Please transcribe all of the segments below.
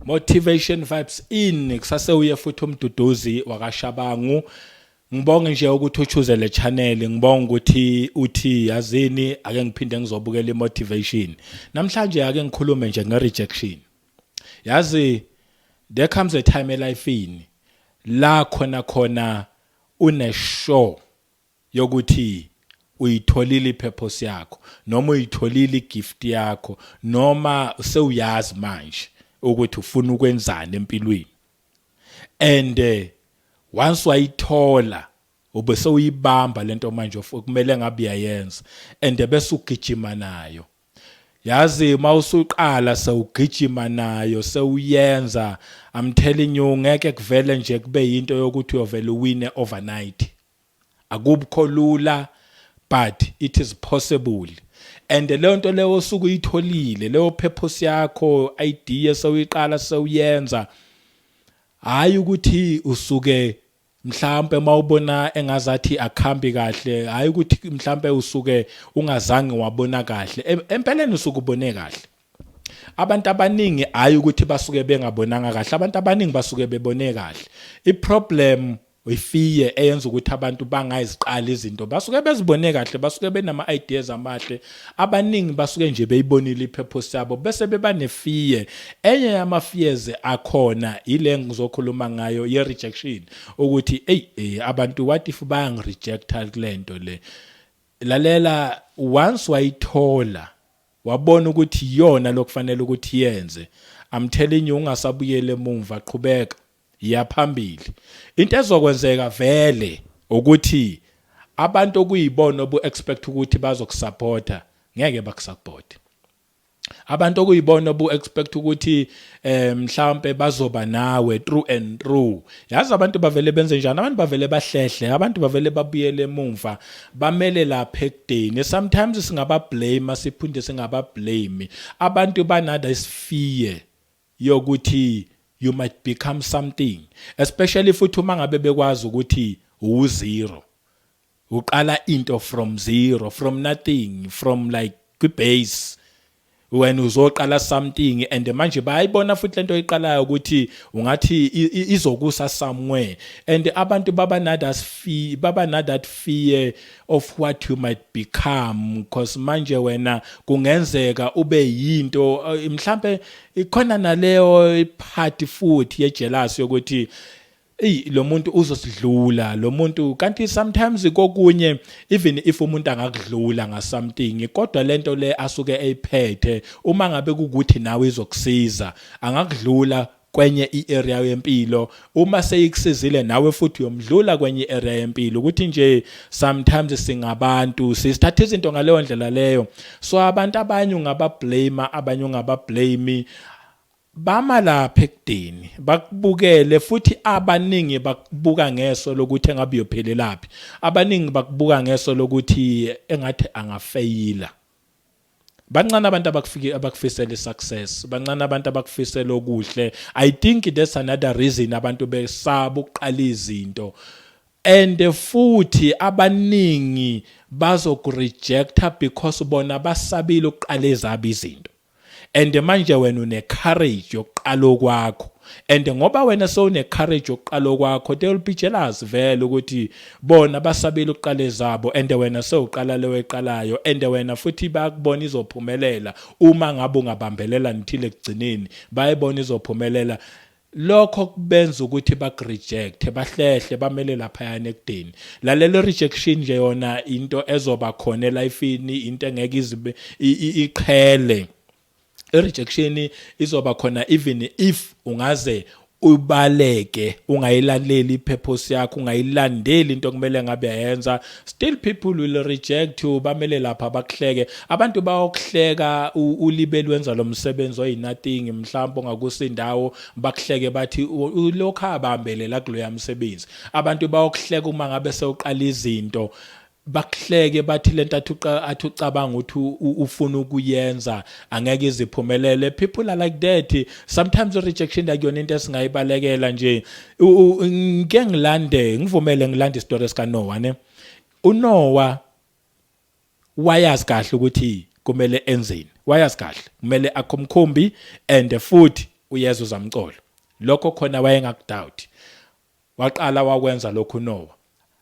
Motivation Vibes in kusase uye futhi uMduduzi wakaShabangu. Ngibonge nje ukuthi uchoose le channel, ngibonga ukuthi uthi yazini ake ngiphinde ngizobukela imotivation. Namhlanje ake ngikhulume nje ngerejection. Yazi, there comes a time elifini la khona khona une sure yokuthi uyitholile ipurpose yakho noma uyitholile igift yakho noma sewuyazi manje ukuthi ufuna ukwenzani empilweni, and once wayithola ube sewuyibamba lento manje kumele ngabe uyayenza and bese ugijima nayo. Yazi, mawusuqala sewugijima nayo, sewuyenza, I'm telling you, ngeke kuvele nje kube yinto yokuthi uyovela uwine overnight. Akubikho lula, but it is possible. And leyo nto leyo osuke uyitholile, leyo purpose yakho, idea sewuyiqala, sewuyenza, hayi ukuthi usuke mhlambe mawubona engazathi akhambi kahle, hayi ukuthi mhlambe usuke ungazange wabona kahle. Empeleni usuke ubone kahle. Abantu abaningi, hayi ukuthi basuke bengabonanga kahle, abantu abaningi basuke bebone kahle. Iproblem ifear eyenza ukuthi abantu bangaziqali izinto. Basuke bezibone kahle, basuke benama ideas amahle, abaningi basuke nje beyibonile ipurpose yabo, bese beba nefear. Enye yama fears akhona ile ngizokhuluma ngayo ye rejection, ukuthi hey, abantu, what if bayangirejecta kulento le? Lalela, once wayithola, wabona ukuthi iyona lokufanele ukuthi yenze, I'm telling you, ungasabuyele emumva, qhubeka, iya phambili. Into ezokwenzeka vele ukuthi abantu okuyibona obu expect ukuthi bazokusupporta ngeke bakusupport. Abantu okuyibona obu expect ukuthi mhlambe bazoba nawe through and through, yazi abantu bavele benze njani? Abantu bavele bahlehle, abantu bavele babuyele emumva, bamele lapha ekudeni. Sometimes singaba blame, siphinde singaba blame. Abantu bana this fear yokuthi you might become something, especially futhi uma ngabe bekwazi ukuthi u zero, uqala into from zero, from nothing, from like kwi-base, wena uzoqala something. And manje bayayibona futhi lento oyiqalayo ukuthi ungathi izokusa somewhere, and abantu baba na that fear, baba na that fear of what you might become, because manje wena kungenzeka ube yinto mhlambe ikhona naleyo part futhi ye jealous yokuthi, "Ey, lo muntu uzosidlula lo muntu." Kanti sometimes kokunye, even if umuntu angakudlula nga something, kodwa lento le asuke eyiphethe, uma ngabe kukuthi nawe izokusiza, angakudlula kwenye iarea yempilo. Uma seyikusizile nawe futhi uyomdlula kwenye iarea yempilo. Ukuthi nje sometimes singabantu sisithatha izinto ngaleyo ndlela leyo. So abantu abanye ungaba blame, abanye ungaba blame, bama lapha ekudeni bakubukele. Futhi abaningi bakubuka ngeso lokuthi engabe uyophelelaphi, abaningi bakubuka ngeso lokuthi engathi angafeyila. Bancane abantu abakufike abakufisela success, bancane abantu abakufisela okuhle. I think that's another reason abantu besaba ukuqala izinto. And futhi abaningi bazokurejecta because bona basabile ukuqala ezabo izinto, and manje wena une courage yokuqala okwakho. And ngoba wena sewune courage yokuqala okwakho, they will be jealous vele ukuthi bona basabile ukuqala ezabo and wena sewuqala leyo eqalayo. And wena futhi bayakubona izophumelela uma ngabe ungabambelela nithile ekugcineni, bayibona izophumelela. Lokho kubenza ukuthi bakureject, bahlehle, bamele laphayana ekudeni. Lalela, rejection nje yona into ezoba khona elifini, into engeke izibe iqhele. I-rejection izoba khona even if ungaze ubaleke, ungayilaleli ipurpose yakho, ungayilandeli into okumele ngabe uyayenza, still people will reject you, bamele lapha bakuhleke. Abantu bayokuhleka ulibeli wenza lo msebenzi oyi-nothing, mhlawumbe ongakusindawo, bakuhleke bathi ulokhu abambelela kuloya msebenzi. Abantu bayokuhleka uma ngabe sewuqala izinto, bakuhleke bathi lento athi ucabanga ukuthi ufuna ukuyenza angeke iziphumelele. People are like that sometimes. Rejection akuyona into esingayibalekela nje. Ngike ngilande, ngivumele ngilande isitori sika Noah ne. uNoah wayazi kahle ukuthi kumele enzeni, wayazi kahle kumele akhomkhombi and futhi Uyeza uzamcolo. Lokho khona wayengakudoubt. Waqala wakwenza lokhu uNoah.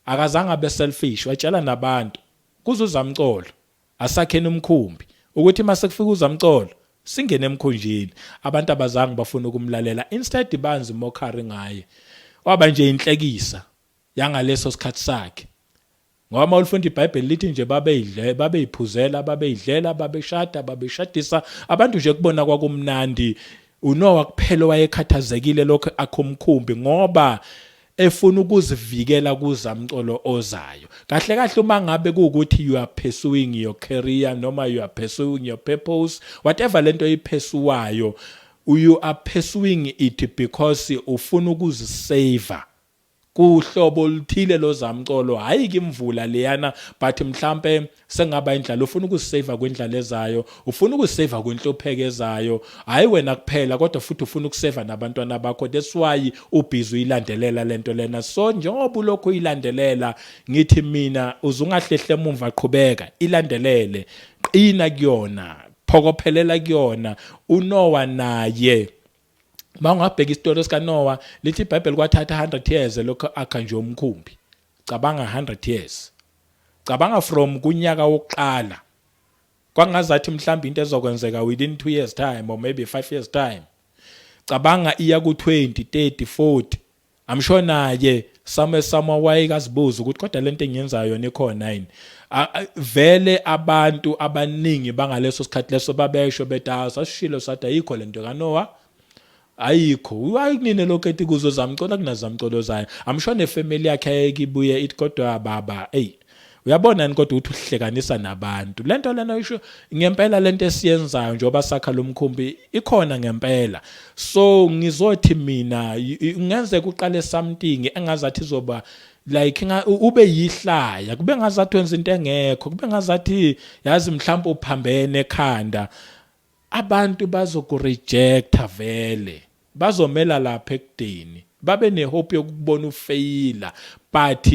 Akazange abe selfish, watshela nabantu. Kuze uzamcolo, asakheni umkhumbi. Ukuthi mase kufika uzamcolo, singene emkhunjini. Abantu abazange bafuna ukumlalela. Instead banzi mockery ngaye. Waba nje inhlekisa yangaleso sikhathi sakhe. Ngoba uma ulifunda iBhayibheli lithi nje babeyidle, babeyiphuzela, babeyidlela, babeshada, babeshadisa. Abantu nje kubona kwakumnandi. UNowa kuphela wayekhathazekile lokho akho umkhumbi ngoba efuna ukuzivikela kuzamcolo ozayo. Kahle kahle uma ngabe kuwukuthi you are pursuing your career noma you are pursuing your purpose, whatever lento oyipursuwayo, you are pursuing it because ufuna ukuzisave kuhlobo oluthile lozamcolo, hayi ke imvula leyana, but mhlambe sengaba indlala, ufuna ukusave kwindlala ezayo, ufuna ukusave kwinhlupheko ezayo, hayi wena kuphela kodwa futhi ufuna ukusave nabantwana bakho. That's why ubhizi uyilandelela lento lena. So njengoba ulokhu uyilandelela, ngithi mina uzungahlehle emumva, qhubeka ilandelele, qina kuyona, phokophelela kuyona. UNoah naye, mawungabheka isitori sikaNoah, lithi iBhayibheli kwathatha 100 years lokho akha nje umkhumbi. Cabanga 100 years, cabanga from kunyaka wokuqala, kwangazathi mhlawumbe into ezokwenzeka within 2 years time or maybe 5 years time. Cabanga iya ku 20, 30, 40. I'm sure naye some wayekazibuza ukuthi kodwa lento engiyenzayo yona ikhona yini. Vele abantu abaningi bangaleso sikhathi leso babesho bethi, sasishilo sathi ayikho lento kaNoah, ayikho, ayikunini lokho ethi kuzo zamcolo, kunazamcolo zayo. I'm sure nefamily yakhe ayekibuye ithi, kodwa baba, hey, uyabona yini kodwa ukuthi uhlekanisa nabantu lento lena isho ngempela lento esiyenzayo njengoba sakha lo mkhumbi ikhona ngempela? So ngizothi mina kungenzeka uqale something engazathi izoba like ube yihlaya, kube ngazathi wenza into engekho, kube ngazathi yazi mhlawumbe uphambene ekhanda. Abantu bazokurejecta vele, bazomela lapha ekudeni, babe nehope yokubona ufeyila. But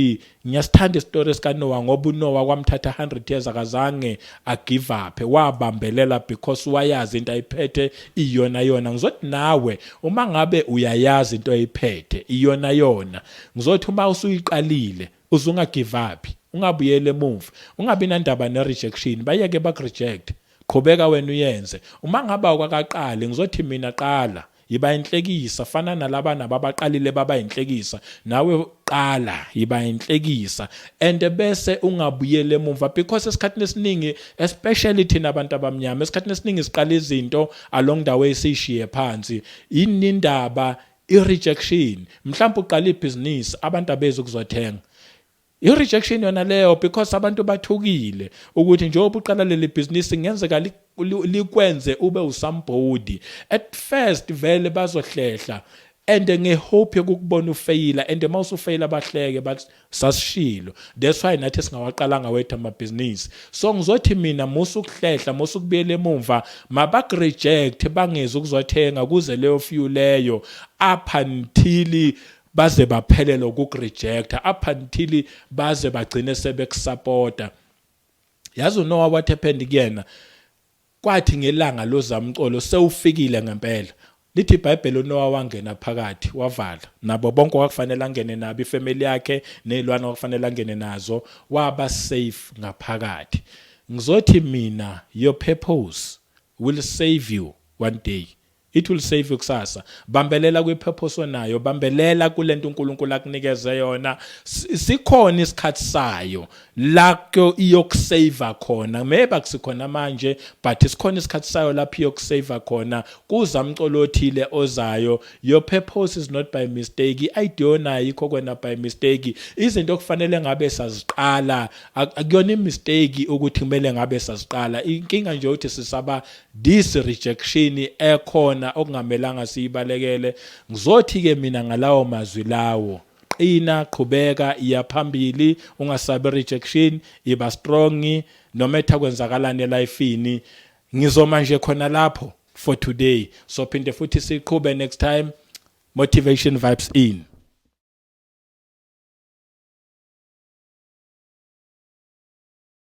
ngiyasithanda isitori sikaNoah ngoba uNoah kwamthatha 100 years, akazange agive up, wabambelela because wayazi into ayiphethe iyona yona. Ngizothi nawe uma ngabe uyayazi into ayiphethe iyona yona, ngizothi uma usuyiqalile uzunga give up, ungabuyele emuva, ungabi nandaba ne rejection, bayeke bakureject, qhubeka wena uyenze. Uma ngaba awukakaqali, ngizothi mina qala, yiba inhlekisa, fana nalaba nabo abaqalile baba inhlekisa, nawe qala yiba inhlekisa and bese ungabuyele emumva, because esikhathini esiningi, especially thina abantu abamnyama, esikhathini esiningi siqala izinto, along the way sishiye phansi. Yini indaba i-rejection? Mhlawumbe uqala ibhizinisi, abantu abezi ukuzothenga, i-rejection yona leyo, because abantu bathukile ukuthi njengoba uqala leli bhizinisi kungenzeka likwenze ube usomebody. At first vele bazohlehla and ngehope yokukubona ufeyila, and uma usufeyila bahleke bathi, sasishilo. That's why nathi singawaqalanga wethu amabhizinisi. So ngizothi mina musa ukuhlehla, musa ukubuyela emumva. Mabakureject, bangezi ukuzothenga kuze leyo few leyo, up until baze baphelele ukukurejecta, up until baze bagcine sebekusupporta. Yazi uNoah, what happened kuyena? Kwathi ngelanga lozamcolo sewufikile ngempela, lithi iBhayibheli uNoah wangena phakathi, wavala nabo bonke kwakufanele angene nabo, ifamily yakhe nezilwane kwakufanele angene nazo, waba safe ngaphakathi. Ngizothi mina your purpose will save you one day, it will save you kusasa. Bambelela kwipurpose onayo, bambelela kulento uNkulunkulu akunikeze yona. Sikhona isikhathi sayo la iyokusave khona. Maybe akusikhona manje, but sikhona isikhathi sayo lapho iyokusave khona kuzamcolo othile ozayo. Your purpose is not by mistake, i-idea onayo ikho kwena by mistake. Izinto okufanele ngabe saziqala akuyona imistake ukuthi kumele ngabe saziqala. Inkinga nje ukuthi sisaba this rejection ekhona okungamelanga siyibalekele. Ngizothi ke mina ngalawo mazwi lawo, qina, qhubeka, iya phambili, ungasabi rejection, iba strong noma etha kwenzakalani elifini. Ngizoma nje khona lapho for today, so phinde futhi siqhube next time. Motivation Vibes in.